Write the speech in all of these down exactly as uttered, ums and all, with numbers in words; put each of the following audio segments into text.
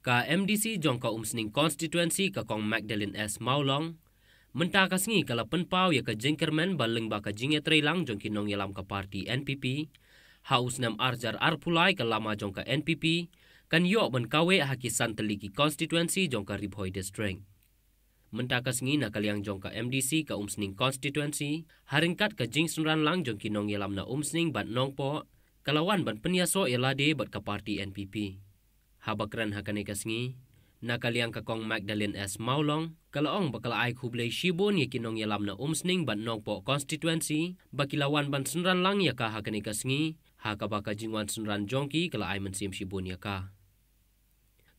Ka M D C jong ka Umsning Constituency, ka Kong Magdalene S Mawlong, mynta ka sngi ka la pynpaw ïa ka jingkyrmen ba lyngba ka jingïatreilang jong ki nongïalam ka party N P P, ha u snem ar hajar arphew lai ka lama jong ka N P P kan ïoh ban kaweh ha ki san tylli ki constituency jong ka Ri Bhoi District. Mynta ka sngi na ka liang jong ka M D C ka Umsning Constituency, ha ryngkat ka jingsynran lang jong ki nongïalam na Umsning bad Nongpoh, ka la wan ban pynïasoh ïa lade bad ka party N P P. Haba kren ha kane ka sngi, na ka liang ka Kong Magdalene S Mawlong, ka la ong ba ka la ai khublei shibun ïa ki nongïalam na Umsning bad Nongpoh Constituency ba ki la wan ban synran lang ïa ka ha kane ka sngi, ha kaba ka jingwan synran jong ki ka la ai mynsiem shibun ïa ka.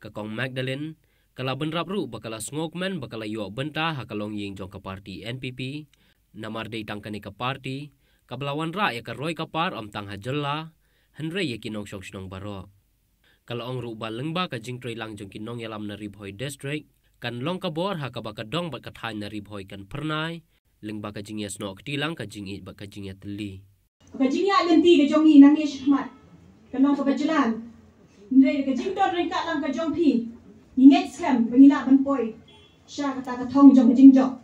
Ka Kong Magdalene ka la bynrap ruh ba ka la sngewkmen ba ka la ïoh bynta ha ka longïing jong ka party N P P, namar dei tang kane ka party kaba la wanrah ïa ka roi ka par ym tang ha jylla, hynrei ïa ki nongshong shnong baroh. Ka la ong ruh ba lyngba ka jingtreilang jong ki nongïalam na Ri Bhoi District, kan long ka bor ha kaba ka dong bad ka thaiñ na Ri Bhoi kan phyrnai, lyngba ka jingïasnoh kti lang ka jingïeit bad ka jingïatylli. Ka jingïaid lynti ka jong ngi nangne shakhmat ka long kaba jlan. Hynrei ka jingdon ryngkat lang ka jong phi, ngi ngeit skhem ba ngi lah ban poi sha kata ka thong jong ka jingjop.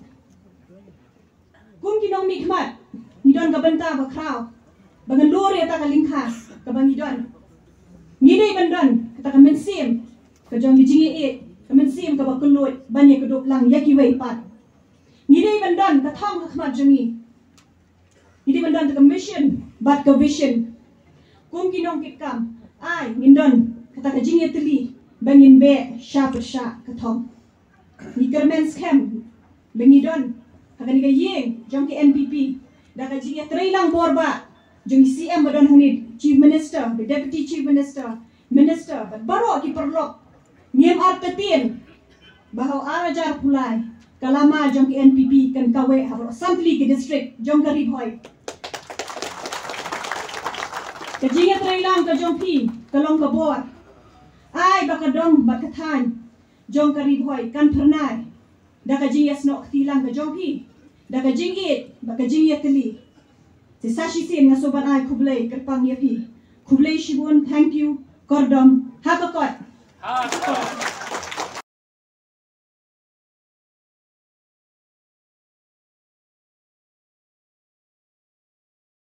Kum ki nongmihkhmat, ngi don ka bynta ba khraw ba ngan lur ïa kata ka lyngkha kaba ngi don. Ngi dei ban don kata ka mynsiem ka jong ka jingïeit, ka mynsiem kaba kylluid ban ïakdup lang ïa kiwei pat. Ngi dei ban don ka thong ha khmat jong ngi. Ngi dei ban don ka mission bad ka vision. Kum ki nongkitkam, ai ngin don kata ka jingïatylli ba ngin beh sha pyrshah ka thong. Ngi kyrmen skhem ba ngi don ha kane ka ïing jong ka N P P da ka jingïatreilang bor ba jong i C M ba don hangne, Chief Minister, the Deputy Chief Minister, Minister bad baroh ki paralok. Ngim artatien ba ha u ar hajar arphew lai ka lama jong ka N P P kan kaweh ha baroh san tylli ki district jong ka Ri Bhoi. Ka jingïatreilang ka jong phi ka long ka bor. Ai ba ka dong bad ka thaiñ jong ka Ri Bhoi kan phyrnai da ka jingïasnoh kti lang ka jong phi, da ka jingïeit bad ka jingïatylli. Te sa shisien nga sngewbha ban ai khublei kyrpang ïa phi. Khublei shibun, thank you, kordom, ha ka kot.